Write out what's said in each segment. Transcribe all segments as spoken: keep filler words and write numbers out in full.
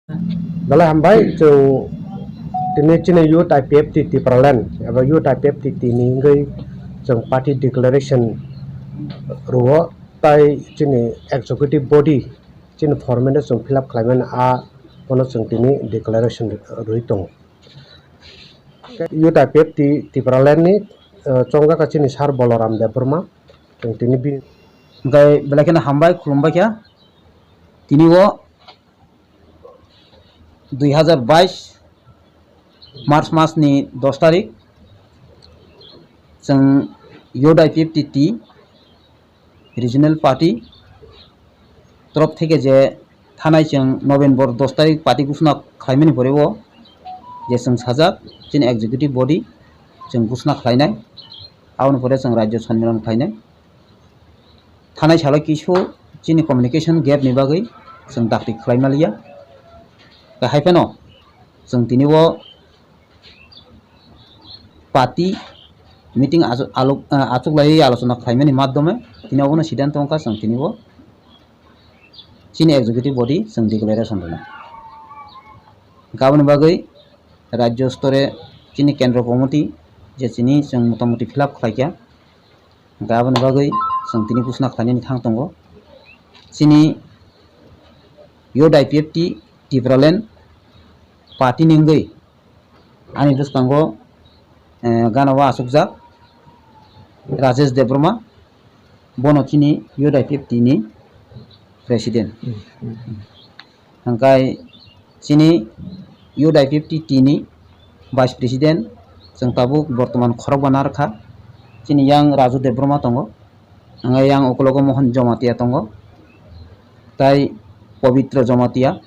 Belai hambai, chwng tini chini Youth I P F T Tipraland eba Youth I P F T ni wngwi chwng party declaration rwo, tai chini executive body chini format o chwng fill up khlaimani, a bono chwng tini declaration rwi tongo. Youth I P F T Tipraland ni, eh, chongjak kha chini Sir Balaram Debbarma, chwng tini bini. Hwnkhe belai kheno hambai, khulumbai kha. Tini o dui hazar bais March mas ni dos tarik, chwng Youth I P F T T regional party torof theke je thanai chwng November dos tarik party ghosna khlaimani pore o je chwng sajak chini executive body chwng ghosna khlainai, aboni pore chwng rajyo sonmilan khlainai. Thanai salo kisu chini communication gap ni bagwi chwng dakti khlai maliya. Tei hai phano chwng tini o party meeting achu-, aluk-, ah, achuklaiwi alochona khlaimani madhyome tini obono siddhanto wngkha chwng tini o chini executive body chwng declaration rwnai. Aboni bagwi rajyo store chini kendro committee je chini chwng motamoti fill up khlaikha. Hwnkhe aboni bagwi chwng tini ghosna khlainani thang tongo. Chini Youth I P F T Tipraland party ni wngwi ani bwskango, eh, gana o achukjak Rajesh Debbarma, bono chini Youth I P F T ni president. Hwnkhe chini Youth I P F T ni vice president, chwng tabuk bortoman khorokba narwkha. Chini yang Raju Debbarma tongo, hwnkhe yang ukologo Mohan Jamatia tongo, tai Pabitra Jamatia,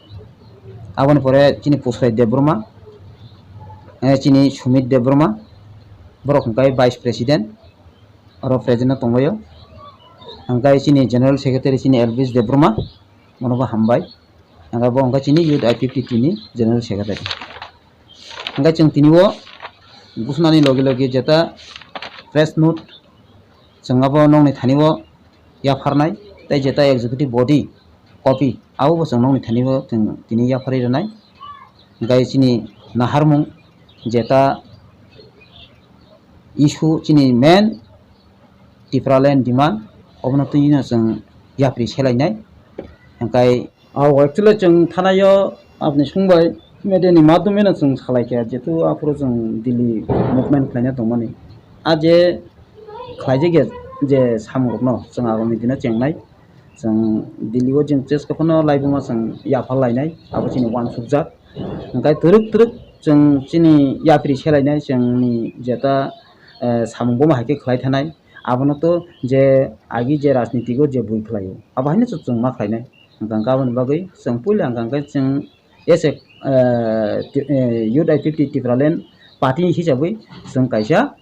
aboni pore chini Pusrai Debbarma, eh, chini Sumit Debbarma, borok hwnkhe vice president, oro present o tongbaio. Hwnkhe chini general secretary chini Elvis Debbarma, bono bo hambai. Hwnkhe bo wngkha chini Youth I P F T ni general secretary. Hwnkhe chwng tini o ghosnani logi logi jeta press note chwng abo nokni thani o yapharnai, tei jeta executive body copy abo bo chwng nokni thani o chwng tini yapharwi rwnai. Hwnkhe chini naharmung jeta issue chini main Tipraland demand, obono twi no chwng yapri selainai. Hwnkhe o actually chwng thanai o apni sungbai media ni madhyome no chwng salai kha, jehetu aphuru chwng Delhi movement khlaina tongmani. A je khlaijak ya je samung rok no chwng agami dino chengnai. Chwng Delhi o chwng cheskha phano laibuma chwng yaphar lainai, abo chini uansukjak. Hwnkhe twrwk twrwk chwng chini yapri selainai, chwngni jeta, eh, samung buma hai khe khlai thanai. Abono to je agi je rajniti o je bui khlaio, abo haino chwng ma khlainai. Hwnkhe aboni bagwi chwng puila hwnkhe chwng as a, eh, ti-, eh, Youth I P F T Tipraland party ni hisabwi chwng kaisa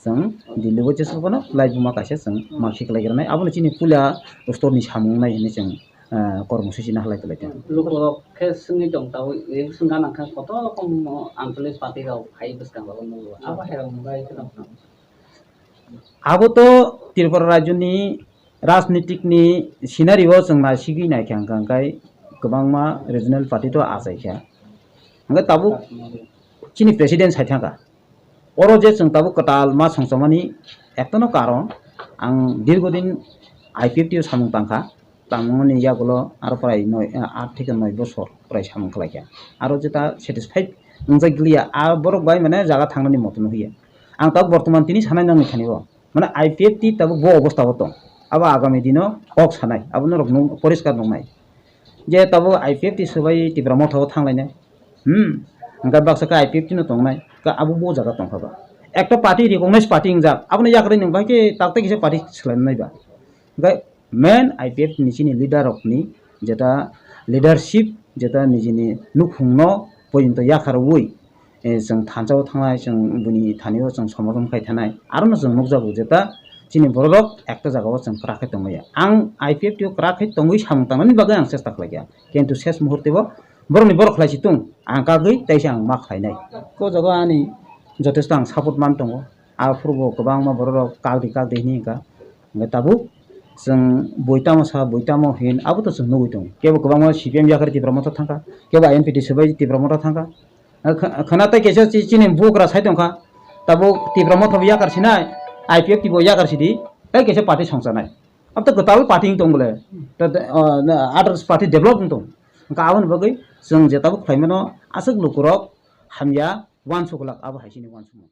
chwng Delhi o jeswk phano laibuma kaisa chwng ma khiklai rwnai. Abono chini puila stor ni samung nai hinwi chwng, eh, kormo swi chini halai kwlai tong. Lukurok khe swngwi tong tabuk, election gana khe kotor rokom anchalik party rok phai bwskango nugo. Abo hai rok bai kheno. Abo to Tripura rajyoni rajnitik ni scenario o chwng naisigwi naikha hwnkha hwnkhe kwbangma regional party to achaikha. Hwnkhe tabuk chini president sai thangkha. Oro je chwng tabuk kwtal ma songchomani ektono karon, ang dirgodin I P F T o samung tangkha, tangmani yagulo aro prai noi, ah, aat theke noi bosor prai samung khlaikha. Aro jeta satisfied wngjak liya, a borok bai mane jaga thangnani moto no hiya. Ang tabuk bortoman tini sanai nangni thani o. Mane I P F T tabuk bo obostha o tong. Abo agami dino kok sanai, abo norok nung, poriskar nungnai. Je tabuk I P F T swbai Tipra Motha o thanglainai. Hmm. Hwnkhe baksa khe I P F T no tongnai. Khe abo bo jaga tongkha ba. Ekta party recognize party wngjak. Abono yakarwi nung bai khe takte kisa party swlainai ba. Hwnkhe main I P F T ni chini leader rokni jeta leadership, jeta nijini nukhungno poito yakarwi, eh, chwng thansa o thangnai, chwng bini thani o chwng somorthon khai thanai. Arono chwng nukjago jeta chini bororok ekta jaga o chwng kwrak khe tongmaya. Ang I P F T o kwrak khe tongwi samung tangnani bagwi ang chesta khlaikha. Kintu ses muhurte o borokni borok khlai si tung, ang kagwi teisa ang ma khlainai. O jaga ani jotesto ang support man tongo. Aphuru bo kwbangma bororok kagdi kagdi hinwi wngkha. Hwnkhe tabuk Chwng bui tamo sa, bui tamo hin, abo to chwng nugwi tongo. Kebo kwbangma C P M yakar Tipra Motha thangkha, kebo I N P T sibai Tipra Motha thangkha. Khwna tei kaisa chini bugra sai tongkha, tabuk Tipra Motha bo yakar sinai, I P F T bo yakar sidi, tei kaisa party songchanai. Abo to kwtal party wng tong bole, others party develop wng tong. Hwnkhe aboni bagwi chwng je tabuk khlaimano aswk lukurok hamya uansuk glak, abo hai chini uansukmung.